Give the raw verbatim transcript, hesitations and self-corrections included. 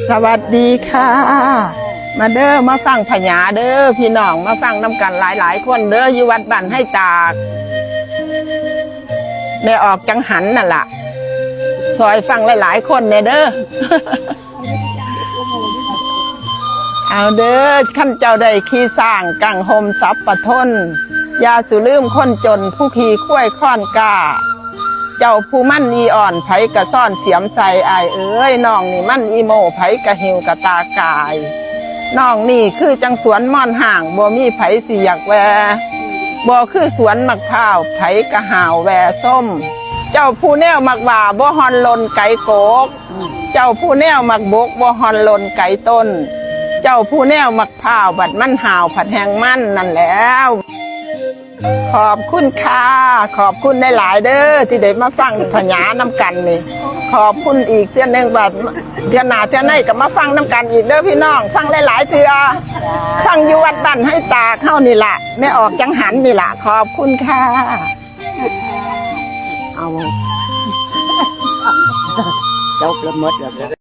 สวัสดีค่ะ มาเด้อ มาฟังผญาเด้อ พี่น้อง มาฟังนำกันหลายๆคนเด้อ อยู่วัดบ้านไฮตาก แม่ออกจังหันนั่นล่ะ ซอยฟังหลายๆคนแน่เด้อ เอาเด้อ คันเจ้าได้ขี่ช้างกังห่มสัพพะทน อย่าสุลืมคนจนผู้ขี่ควายค้อนกล้า เจ้าผู้มันอีอ่อนไผกะซ่อนเสียมใส่ อ้ายเอ๋ย น้องนี่มันอีโม่ ไผกะหิวกะตากาย น้องนี่คือจังสวนม่อนห้าง บ่มีไผสิอยากแว บ่คือสวนมะพร้าว ไผกะห่าวแวส้ม เจ้าผู้แนวมักว่าบ่ฮอนลนไกโกก เจ้าผู้แนวมักบกบ่ฮอนลนไกต้น เจ้าผู้แนวมักพร้าวบัดมันห่าวผัดแหงมันนั่นแล้ว ขอบคุณค่ะ ขอบคุณหลายๆเด้อ ที่ได้มาฟังผญานำกันนี่ ขอบคุณอีกเทื่อหนึ่งบัดเทื่อหน้าเทื่อในก็มาฟังนำกันอีกเด้อพี่น้อง ฟังหลายๆเทื่อ ฟังอยู่วัดบ้านไฮตากเฮานี่ล่ะ แม่ออกจังหันนี่ล่ะ ขอบคุณค่ะ เอา จบแล้วหมดแล้ว